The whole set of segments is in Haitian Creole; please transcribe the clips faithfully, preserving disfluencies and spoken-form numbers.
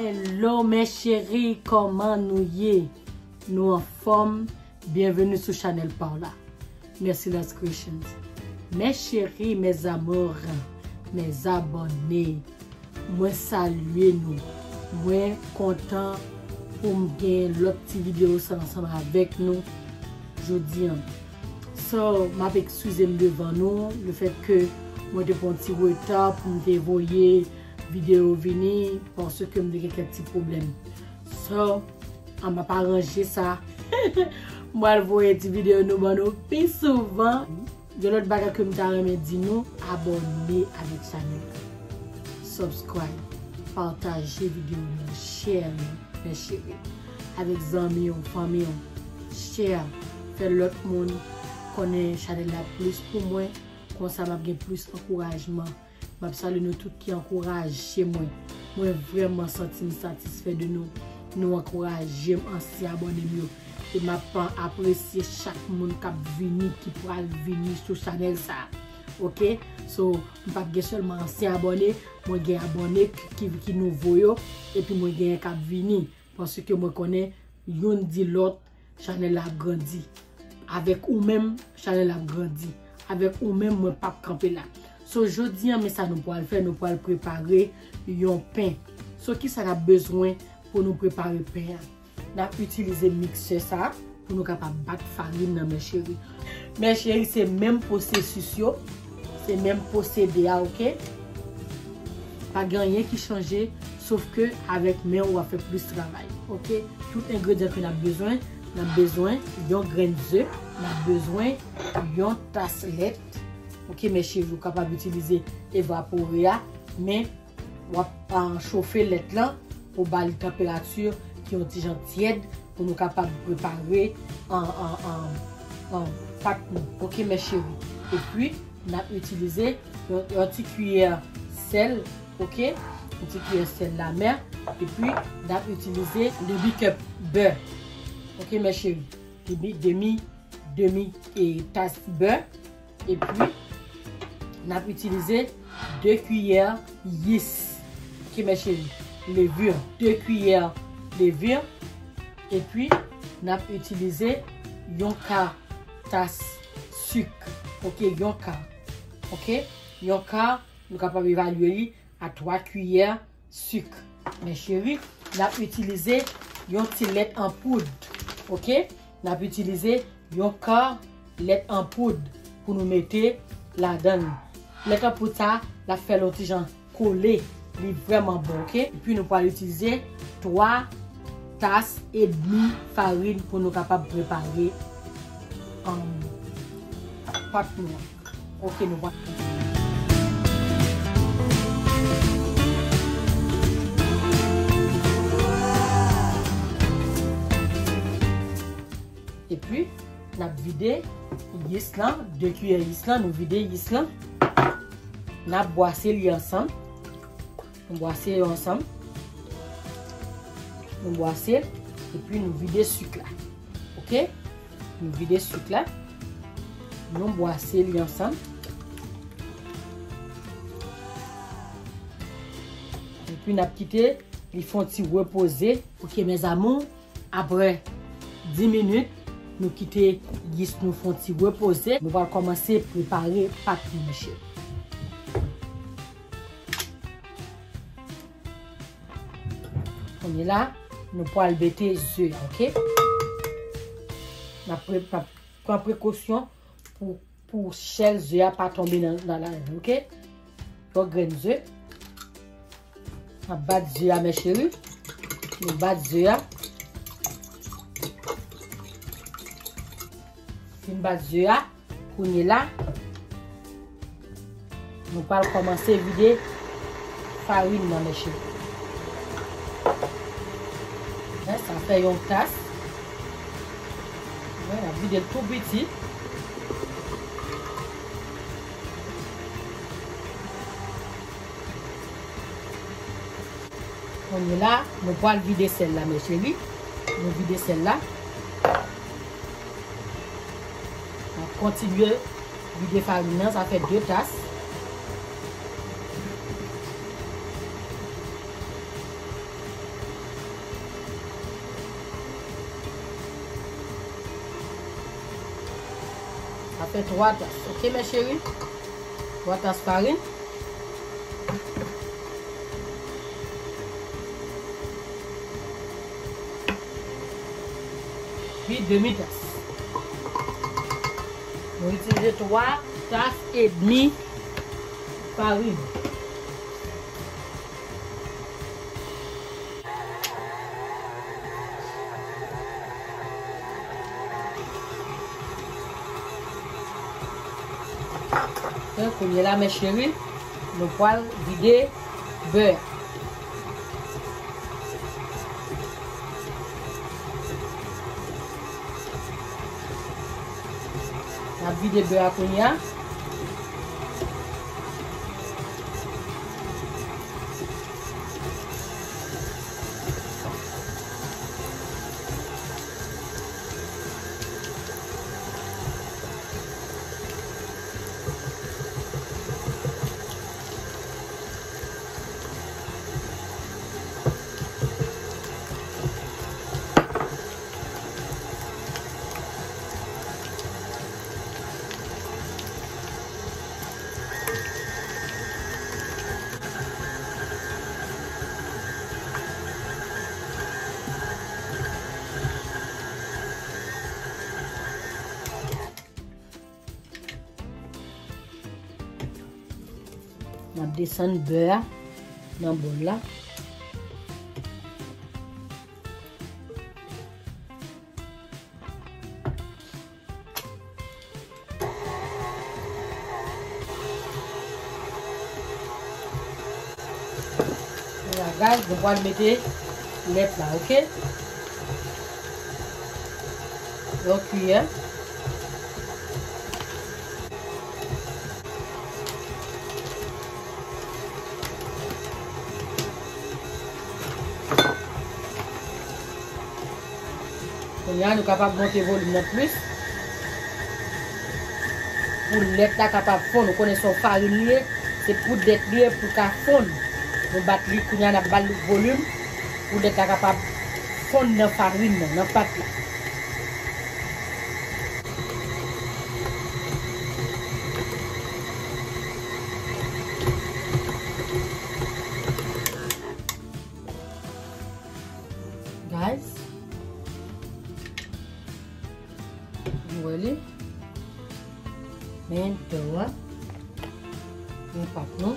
Hello mes chéris, kòman nou ye? Nou anfòm? Byenveni sou chanèl pa w la, Merciless Creations. Mes chéris, mes amours, mes abonnés, mwen salye nou. Mwen kontan pou m gen lòt ti videyo sa ansanm avèk nou jodi an. So, m ap eskize m devan nou, le fèt ke mwen te pran ti reta pou m te voye videyo vini, paske m te gen kèk ti pwoblèm. So, an m ap aranje sa. M pral voye ti videyo nou ban nou pi souvan. Yon lòt bagay ke m ta renmen di nou, abòne avèk chanèl la. Subscribe, pataje videyo nou, share nou, mes chéris. Avèk zanmi w, fanmi w, share, fè lòt moun konnen chanèl la plis pou mwen. Konsa m ap gen plis ankourajman. M ap salye nou tout ki ankouraje mwen. Mwen vrèman santi m satisfè de nou. Nou ankouraje m, ansyen abòne m yo. E m ap apresye chak moun k ap vini, ki pral vini sou chanèl sa. Oke? So, m p ap gen sèlman ansyen abòne, mwen gen abòne ki, ki, ki nouvo yo, epi mwen gen k ap vini. Paske mwen konnen youn di lòt, chanèl la ap grandi. Avèk ou menm, chanèl la ap grandi. Avèk ou menm, mwen p ap kanpe la. So, jodi an, men sa nou pral fè, nou pral prepare yon pen. So, kisa n ap bezwen pou nou prepare pen an? N ap itilize miksè sa pou nou kapab bat farin nan, mes chéris. Mes chéris, se menm pwosesis yo, se menm pwosede a, oke? Pa gen anyen ki chanje, sof ke avèk men w, w ap fè plis travay, oke? Tout engredyan ke n ap bezwen, n ap bezwen yon grenn ze, n ap bezwen yon tas lèt, oke, mes chéris, ou kapab itilize evapore a, men w ap, ah, chofe lèt lan pou ba li tanperati ki yon ti jan tyèd pou nou kapab prepare an, an, an, an pat nou. Oke, mes chéris. Epi, n ap itilize yon, yon ti kiyè sèl, oke? Yon ti kiyè sèl lamè. Epi, n ap itilize demi kèp bè. Oke, mes chéris. Demi, demi, demi, e, tas bè. Epi, n ap itilize de kiyè yis. Oke, mes chéris. Levure. De kiyè levure. Epi, n ap itilize yon ka tas sik. Oke, yon ka. Oke? Yon ka, nou kapab evalye li a twa kiyè sik. Mes chéris, n ap itilize yon ti lèt an poud. Oke? N ap itilize yon ka lèt an poud pou nou mete ladan l. Lèt an poud sa, l ap fè l yon ti jan kole. Li vrèman bon, oke? Epi nou pral itilize twa tas edmi farin pou nou kapab prepare, um, pat nou an. Oke, nou pral. Epi, n ap vide yis lan, de kiyè yis lan, nou vide yis lan. N ap bwase li ansanm. Nou bwase yo ansanm. Nou bwase, epi nou vide sik la. Oke? Nou vide sik la. Nou bwase li ansanm. Epi n ap kite li fè yon ti repoze. Oke, mes amours, apre dis minit, nou kite yis nou fè yon ti repoze. Nou pral kòmanse prepare pat nou, mes chéris. Kounye la, nou pral mete ze a, oke? N ap pre-, n ap pran prekosyon pou, pou chèl ze a pa tonbe nan, nan lajan, oke? Yon grenn ze. N ap bat ze a, mes chéris. Nou bat ze a. Fin bat ze a. Kounye la, nou pral kòmanse vide farin nan, mes chéris. Wen, sa fè yon tas. Wen, n ap vide l tou piti. Kounye la, nou pral vide sèl la, mes chéris. Nou vide sèl la. N ap kontinye vide farin nan, sa fè de tas. Fè twa tas, oke, mes chéris? Twa tas farin. Pi demi tas. Nou itilize twa tas edmi farin. Kounye la, mes chéris, nou pral vide bè a. N ap vide bè a kounye a. N ap desann bè a nan bòl la. Ala, guys, nou pral mete lèt la, oke? Yon kiyè. Kounye a, nou kapab monte volim nan plis. Pou lèt la kapab fonn. Ou konnen se yon farin li ye. Se poud lèt li ye pou l ka fonn. Nou bat li, kounye a, n ap ba l volim. Pou lèt la kapab fonn nan farin nan, nan pat la. Guys, nou wè li. Men do a. Men pat nou.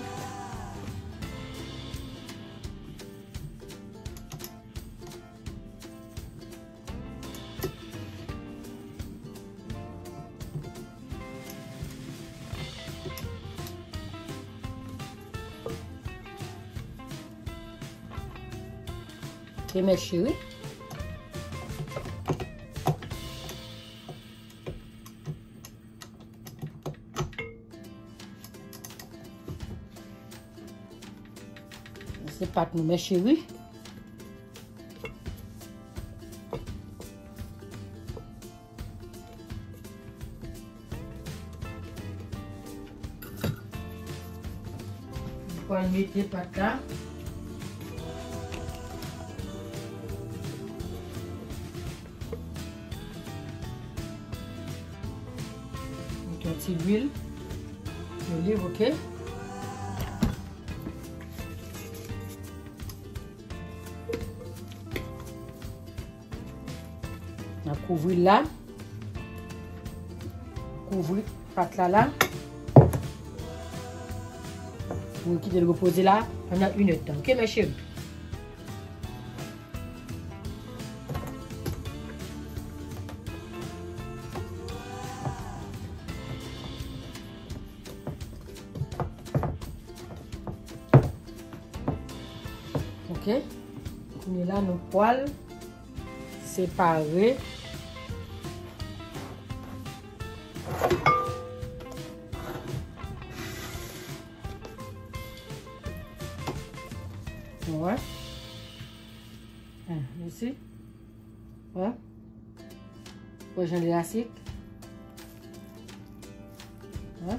Ok, mes chéris. Se pat nou, mes chéris. Nou pral mete pat la. Mete yon ti lwil oliv, oke? N ap kouvri l la. Kouvri pat la la. Pou kite l repoze la pandan inèdtan. Oke, mes chéris? Ok. Kounye la, nou pral separe. Wè. Ah, you see? Wè. Wè jan l elastik. Wè.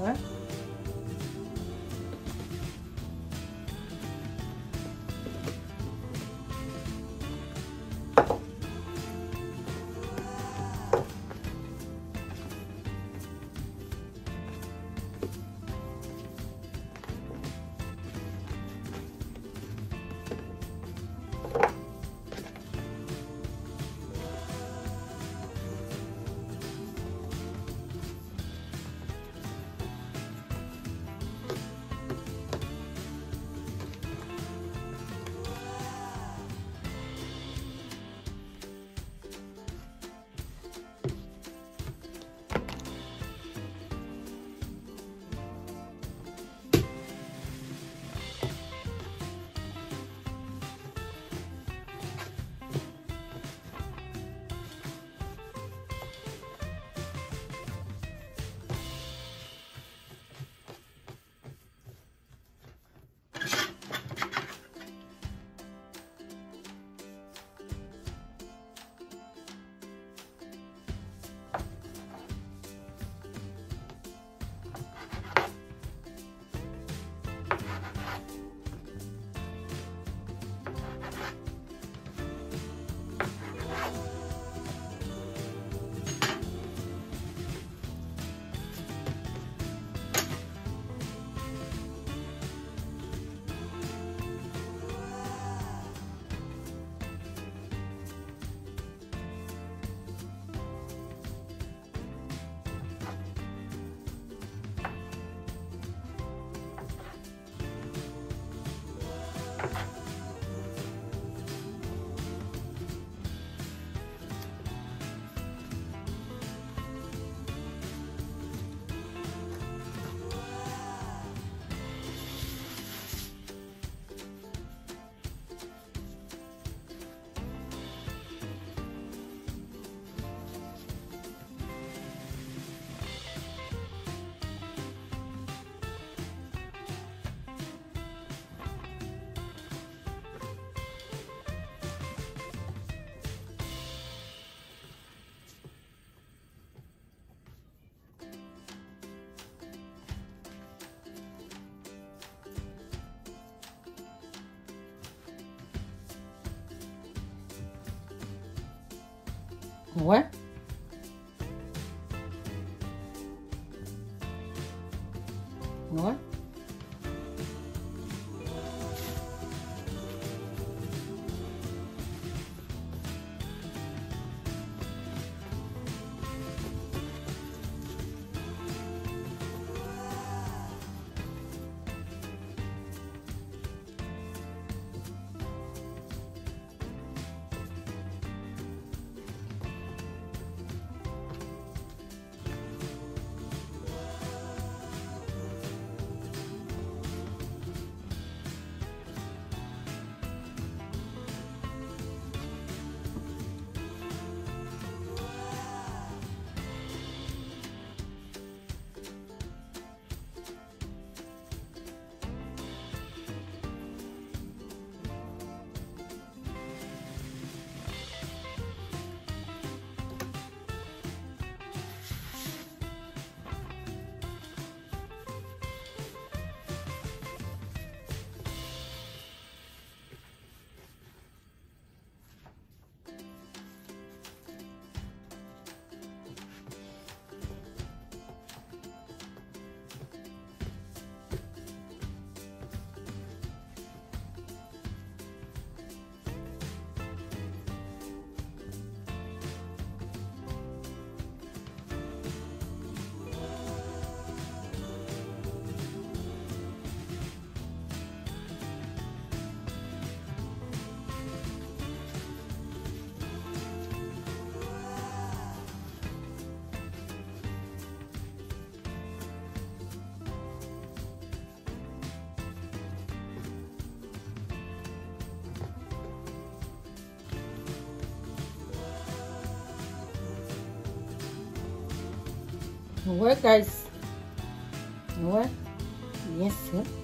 Wè. Wè. Wè. Nou wè, guys. Nou wè? Byen si.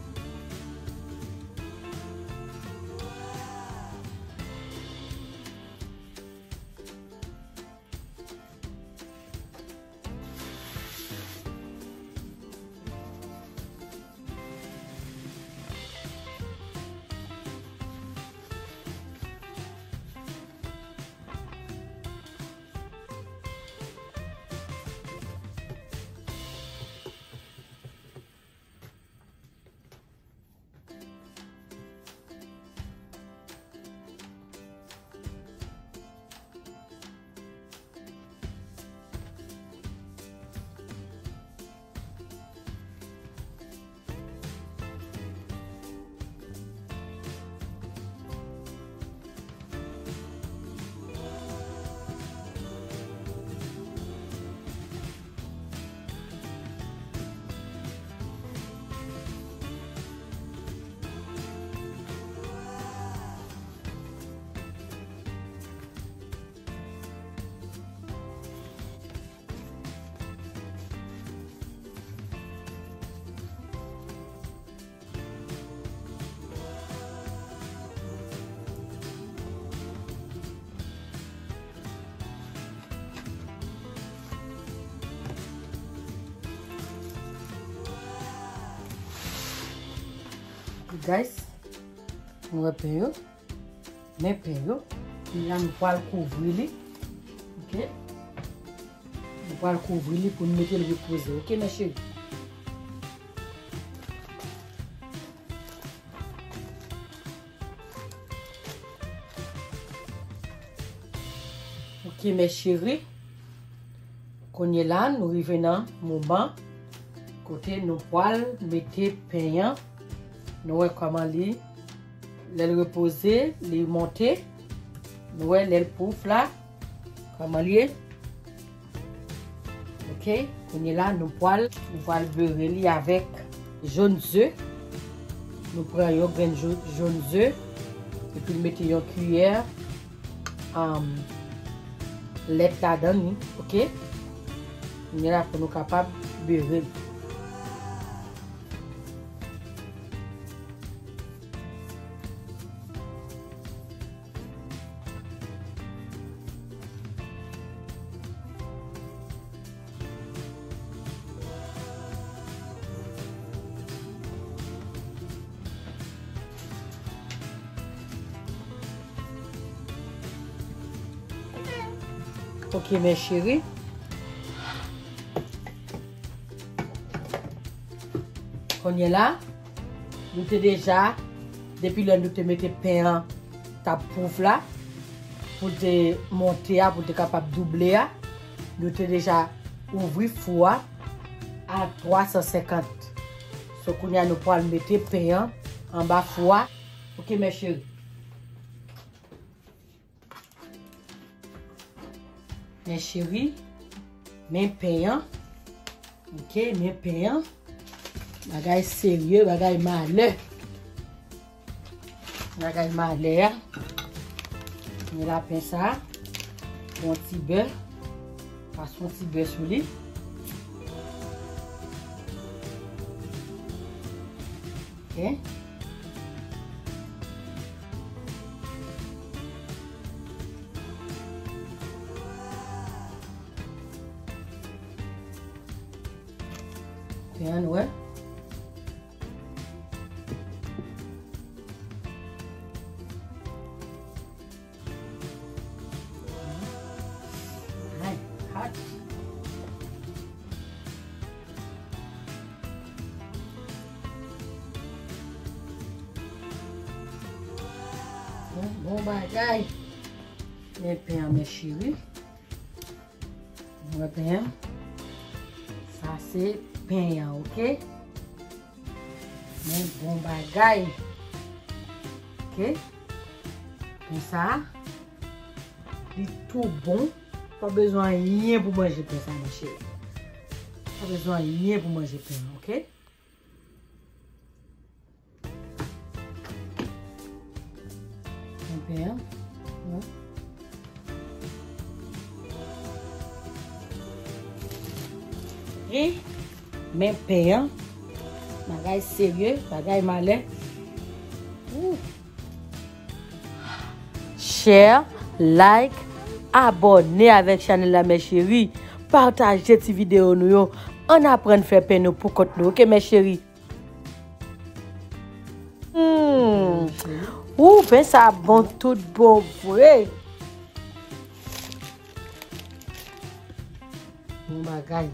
Guys, nou wè pen yo. Men pen yo. Kounye a nou pral kouvri li. Ok? Nou pral kouvri li pou n mete l repoze. Ok, mes chéris? Ok, mes chéris. Kounye la, nou rive nan moman kote nou pral mete pen an. Nou wè kòman li, lè l repoze, li monte. Nou wè lè l pouf la, kòman li ye. Ok, kounye la, nou pral, nou pral bere li avèk jòn ze. Nou pran yon grenn jo-, jòn ze, epi n mete yon kiyè um, lèt ladan li, ok? Kounye la pou nou kapab bere l. Ok, mes chéris. Kounye la, nou te deja, depi lè nou te mete pen an t ap pouf la, pou l te monte a, pou l te kapab double a, nou te deja ouvri fou a a twa san senkant. So, kounye a, nou pral mete pen an anba fou a. Ok, mes chéris. Mes chéris, men pen an. Ok, men pen an. Bagay serye, bagay malè. Bagay malè a. Men la pen sa. Yon ti bè. Pase yon ti bè sou li. Ok. Pen an, nou wè. Ay, hot. Bon, bon bagay. Men pen an, mes chéris. Mwen pen an. Sa se pen an, ok? Men bon bagay. Ok? Pen sa, li tou bon. Pa bezwen anyen pou manje pen sa, mes chéris. Pa bezwen anyen pou manje pen an, ok? Pen an. E men pen an. Bagay serye, bagay malè. Share, like, abòne avèk chanèl la, mes chéris. Pataje ti videyo nou yo. Ann aprann fè pen nou pou kont nou, ok, mes chéris? Hmm. Ou, pen sa bon tout bon vre. Bon bagay.